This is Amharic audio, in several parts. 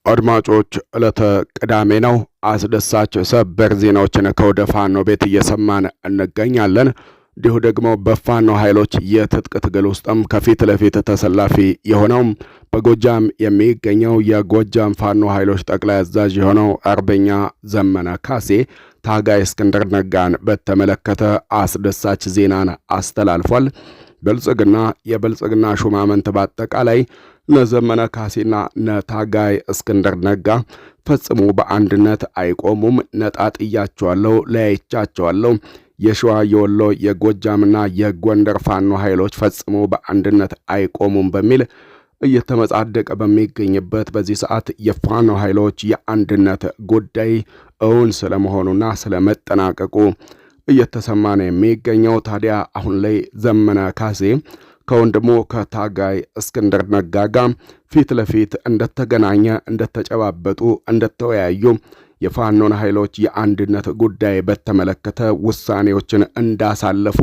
አድማጮች፣ ዕለተ ቅዳሜ ነው። አስደሳች ሰበር ዜናዎችን ከወደ ፋኖ ቤት እየሰማን እንገኛለን። እንዲሁ ደግሞ በፋኖ ኃይሎች የትጥቅ ትግል ውስጥም ከፊት ለፊት ተሰላፊ የሆነው በጎጃም የሚገኘው የጎጃም ፋኖ ኃይሎች ጠቅላይ አዛዥ የሆነው አርበኛ ዘመነ ካሴ ታጋይ እስክንድር ነጋን በተመለከተ አስደሳች ዜናን አስተላልፏል። ብልጽግና፣ የብልጽግና ሹማምንት በአጠቃላይ እነ ዘመነ ካሴና እነ ታጋይ እስክንድር ነጋ ፈጽሞ በአንድነት አይቆሙም። ነጣጥያቸዋለሁ፣ ለያይቻቸዋለሁ። የሸዋ፣ የወሎ፣ የጎጃምና የጎንደር ፋኖ ኃይሎች ፈጽሞ በአንድነት አይቆሙም በሚል እየተመጻደቀ በሚገኝበት በዚህ ሰዓት የፋኖ ኃይሎች የአንድነት ጉዳይ እውን ስለመሆኑና ስለመጠናቀቁ እየተሰማ ነው የሚገኘው። ታዲያ አሁን ላይ ዘመነ ካሴ ከወንድሙ ከታጋይ እስክንድር ነጋ ጋር ፊት ለፊት እንደተገናኘ፣ እንደተጨባበጡ፣ እንደተወያዩ፣ የፋኖን ኃይሎች የአንድነት ጉዳይ በተመለከተ ውሳኔዎችን እንዳሳለፉ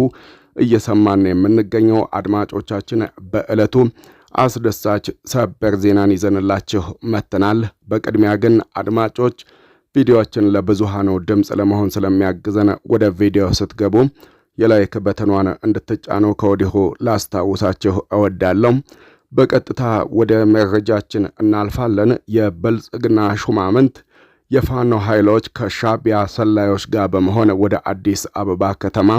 እየሰማን የምንገኘው። አድማጮቻችን፣ በዕለቱ አስደሳች ሰበር ዜናን ይዘንላችሁ መጥተናል። በቅድሚያ ግን አድማጮች፣ ቪዲዮችን ለብዙሃኑ ድምፅ ለመሆን ስለሚያግዘን ወደ ቪዲዮ ስትገቡ የ like button ኗን እንድትጫኑ ከወዲሁ ላስታውሳችሁ እወዳለሁ። በቀጥታ ወደ መረጃችን እናልፋለን። የብልጽግና ሹማምንት የፋኖ ኃይሎች ከሻቢያ ሰላዮች ጋር በመሆን ወደ አዲስ አበባ ከተማ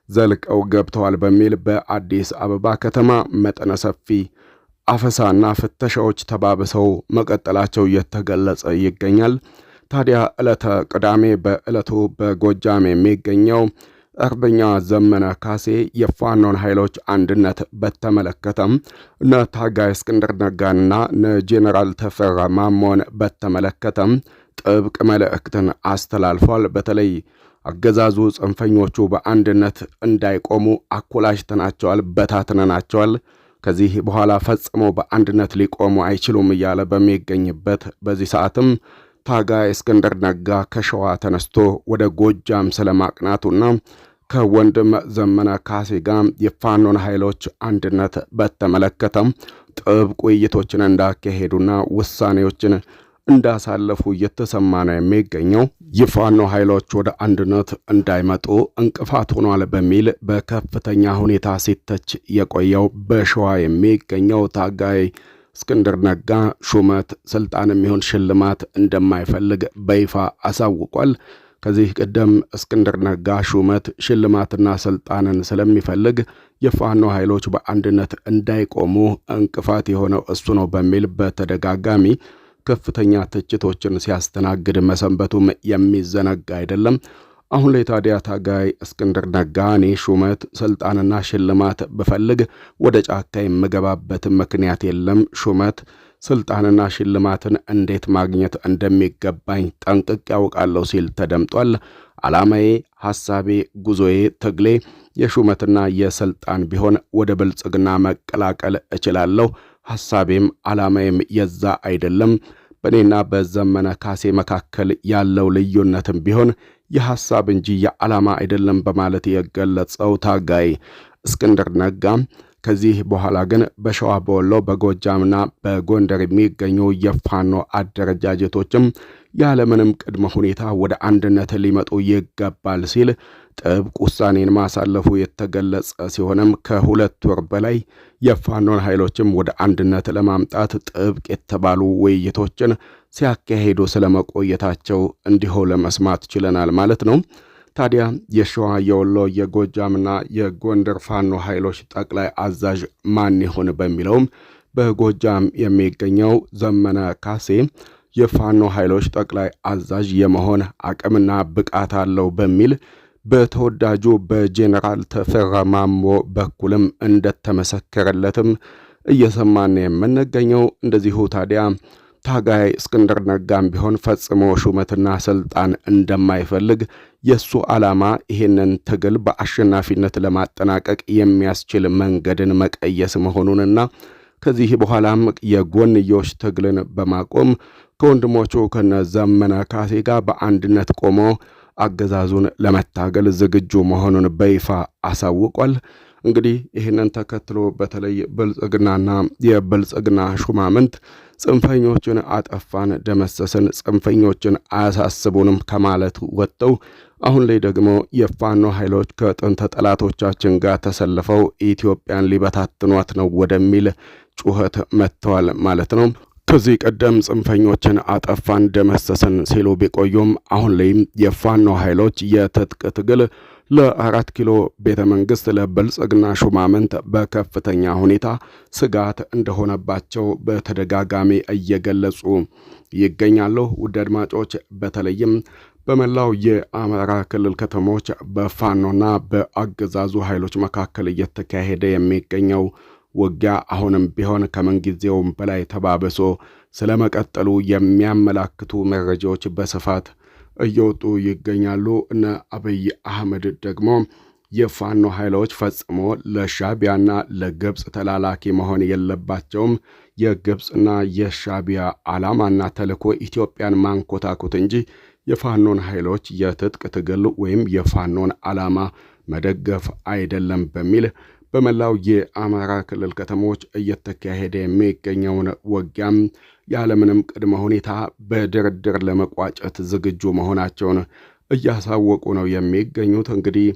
ዘልቀው ገብተዋል በሚል በአዲስ አበባ ከተማ መጠነ ሰፊ አፈሳና ፍተሻዎች ተባብሰው መቀጠላቸው እየተገለጸ ይገኛል። ታዲያ ዕለተ ቅዳሜ በዕለቱ በጎጃም የሚገኘው አርበኛ ዘመነ ካሴ የፋኖን ኃይሎች አንድነት በተመለከተም እነ ታጋይ እስክንድር ነጋንና እነ ጄኔራል ተፈራ ማሞን በተመለከተም ጥብቅ መልእክትን አስተላልፏል። በተለይ አገዛዙ ጽንፈኞቹ በአንድነት እንዳይቆሙ አኮላሽተናቸዋል፣ በታትነናቸዋል፣ ከዚህ በኋላ ፈጽሞ በአንድነት ሊቆሙ አይችሉም እያለ በሚገኝበት በዚህ ሰዓትም ታጋይ እስክንድር ነጋ ከሸዋ ተነስቶ ወደ ጎጃም ስለማቅናቱና ከወንድም ዘመነ ካሴ ጋር የፋኖን ኃይሎች አንድነት በተመለከተም ጥብቅ ውይይቶችን እንዳካሄዱና ውሳኔዎችን እንዳሳለፉ እየተሰማ ነው የሚገኘው። የፋኖ ኃይሎች ወደ አንድነት እንዳይመጡ እንቅፋት ሆኗል በሚል በከፍተኛ ሁኔታ ሲተች የቆየው በሸዋ የሚገኘው ታጋይ እስክንድር ነጋ ሹመት፣ ስልጣን የሚሆን ሽልማት እንደማይፈልግ በይፋ አሳውቋል። ከዚህ ቀደም እስክንድር ነጋ ሹመት፣ ሽልማትና ስልጣንን ስለሚፈልግ የፋኖ ኃይሎች በአንድነት እንዳይቆሙ እንቅፋት የሆነው እሱ ነው በሚል በተደጋጋሚ ከፍተኛ ትችቶችን ሲያስተናግድ መሰንበቱም የሚዘነጋ አይደለም። አሁን ላይ ታዲያ ታጋይ እስክንድር ነጋ እኔ ሹመት፣ ስልጣንና ሽልማት ብፈልግ ወደ ጫካ የምገባበት ምክንያት የለም። ሹመት፣ ስልጣንና ሽልማትን እንዴት ማግኘት እንደሚገባኝ ጠንቅቄ ያውቃለሁ ሲል ተደምጧል። ዓላማዬ፣ ሐሳቤ፣ ጉዞዬ፣ ትግሌ የሹመትና የስልጣን ቢሆን ወደ ብልጽግና መቀላቀል እችላለሁ። ሐሳቤም ዓላማዬም የዛ አይደለም። በእኔና በዘመነ ካሴ መካከል ያለው ልዩነትም ቢሆን የሐሳብ እንጂ የዓላማ አይደለም በማለት የገለጸው ታጋይ እስክንድር ነጋ ከዚህ በኋላ ግን በሸዋ፣ በወሎ፣ በጎጃምና በጎንደር የሚገኙ የፋኖ አደረጃጀቶችም ያለምንም ቅድመ ሁኔታ ወደ አንድነት ሊመጡ ይገባል ሲል ጥብቅ ውሳኔን ማሳለፉ የተገለጸ ሲሆንም ከ2 ወር በላይ የፋኖን ኃይሎችም ወደ አንድነት ለማምጣት ጥብቅ የተባሉ ውይይቶችን ሲያካሂዱ ስለመቆየታቸው እንዲሁ ለመስማት ችለናል ማለት ነው። ታዲያ የሸዋ፣ የወሎ፣ የጎጃምና የጎንደር ፋኖ ኃይሎች ጠቅላይ አዛዥ ማን ይሆን በሚለውም በጎጃም የሚገኘው ዘመነ ካሴ የፋኖ ኃይሎች ጠቅላይ አዛዥ የመሆን አቅምና ብቃት አለው በሚል በተወዳጁ በጄኔራል ተፈራ ማሞ በኩልም እንደተመሰከረለትም እየሰማን የምንገኘው። እንደዚሁ ታዲያ ታጋይ እስክንድር ነጋም ቢሆን ፈጽሞ ሹመትና ስልጣን እንደማይፈልግ፣ የእሱ ዓላማ ይህንን ትግል በአሸናፊነት ለማጠናቀቅ የሚያስችል መንገድን መቀየስ መሆኑንና ከዚህ በኋላም የጎንዮሽ ትግልን በማቆም ከወንድሞቹ ከነ ዘመነ ካሴ ጋር በአንድነት ቆሞ አገዛዙን ለመታገል ዝግጁ መሆኑን በይፋ አሳውቋል። እንግዲህ ይህንን ተከትሎ በተለይ ብልጽግናና የብልጽግና ሹማምንት ጽንፈኞችን አጠፋን፣ ደመሰስን፣ ጽንፈኞችን አያሳስቡንም ከማለት ወጥተው አሁን ላይ ደግሞ የፋኖ ኃይሎች ከጥንት ጠላቶቻችን ጋር ተሰልፈው ኢትዮጵያን ሊበታትኗት ነው ወደሚል ጩኸት መጥተዋል ማለት ነው። ከዚህ ቀደም ጽንፈኞችን አጠፋን ደመሰስን ሲሉ ቢቆዩም አሁን ላይም የፋኖ ኃይሎች የትጥቅ ትግል ለአራት ኪሎ ቤተ መንግስት ለብልጽግና ሹማምንት በከፍተኛ ሁኔታ ስጋት እንደሆነባቸው በተደጋጋሚ እየገለጹ ይገኛሉ። ውድ አድማጮች፣ በተለይም በመላው የአማራ ክልል ከተሞች በፋኖና በአገዛዙ ኃይሎች መካከል እየተካሄደ የሚገኘው ውጊያ አሁንም ቢሆን ከምንጊዜውም በላይ ተባብሶ ስለመቀጠሉ የሚያመላክቱ መረጃዎች በስፋት እየወጡ ይገኛሉ። እነ አብይ አህመድ ደግሞ የፋኖ ኃይሎች ፈጽሞ ለሻቢያና ለግብፅ ተላላኪ መሆን የለባቸውም፣ የግብፅና የሻቢያ ዓላማና ተልዕኮ ኢትዮጵያን ማንኮታኮት እንጂ የፋኖን ኃይሎች የትጥቅ ትግል ወይም የፋኖን ዓላማ መደገፍ አይደለም በሚል በመላው የአማራ ክልል ከተሞች እየተካሄደ የሚገኘውን ውጊያም ያለምንም ቅድመ ሁኔታ በድርድር ለመቋጨት ዝግጁ መሆናቸውን እያሳወቁ ነው የሚገኙት። እንግዲህ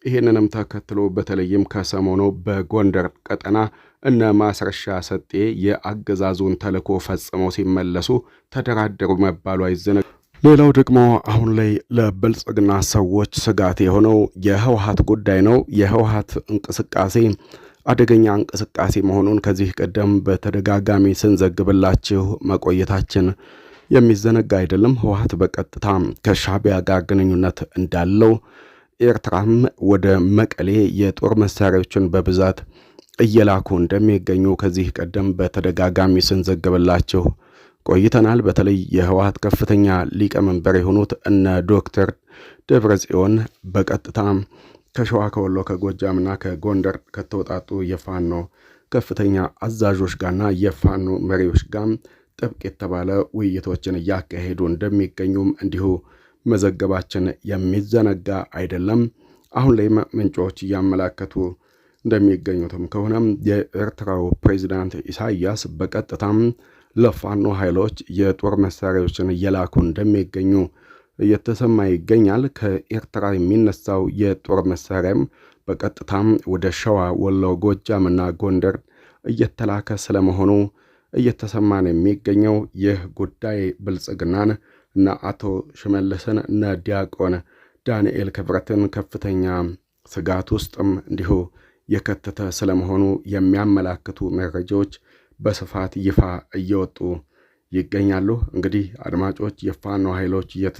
ይህንንም ተከትሎ በተለይም ከሰሞኑ በጎንደር ቀጠና እነ ማስረሻ ሰጤ የአገዛዙን ተልዕኮ ፈጽመው ሲመለሱ ተደራደሩ መባሉ አይዘነጋም። ሌላው ደግሞ አሁን ላይ ለብልጽግና ሰዎች ስጋት የሆነው የህወሀት ጉዳይ ነው። የህወሀት እንቅስቃሴ አደገኛ እንቅስቃሴ መሆኑን ከዚህ ቀደም በተደጋጋሚ ስንዘግብላችሁ መቆየታችን የሚዘነጋ አይደለም። ህወሀት በቀጥታ ከሻቢያ ጋር ግንኙነት እንዳለው፣ ኤርትራም ወደ መቀሌ የጦር መሳሪያዎችን በብዛት እየላኩ እንደሚገኙ ከዚህ ቀደም በተደጋጋሚ ስንዘግብላችሁ ቆይተናል። በተለይ የህወሀት ከፍተኛ ሊቀመንበር የሆኑት እነ ዶክተር ደብረጽዮን በቀጥታ ከሸዋ፣ ከወሎ፣ ከጎጃምና ከጎንደር ከተውጣጡ የፋኖ ከፍተኛ አዛዦች ጋርና የፋኖ መሪዎች ጋር ጥብቅ የተባለ ውይይቶችን እያካሄዱ እንደሚገኙም እንዲሁ መዘገባችን የሚዘነጋ አይደለም። አሁን ላይም ምንጮች እያመላከቱ እንደሚገኙትም ከሆነም የኤርትራው ፕሬዚዳንት ኢሳያስ በቀጥታም ለፋኖ ኃይሎች የጦር መሳሪያዎችን እየላኩ እንደሚገኙ እየተሰማ ይገኛል። ከኤርትራ የሚነሳው የጦር መሳሪያም በቀጥታም ወደ ሸዋ፣ ወሎ፣ ጎጃምና ጎንደር እየተላከ ስለመሆኑ እየተሰማ ነው የሚገኘው። ይህ ጉዳይ ብልጽግናን እና አቶ ሽመልስን እነ ዲያቆን ዳንኤል ክብረትን ከፍተኛ ስጋት ውስጥም እንዲሁ የከተተ ስለመሆኑ የሚያመላክቱ መረጃዎች በስፋት ይፋ እየወጡ ይገኛሉ። እንግዲህ አድማጮች፣ የፋኖ ኃይሎች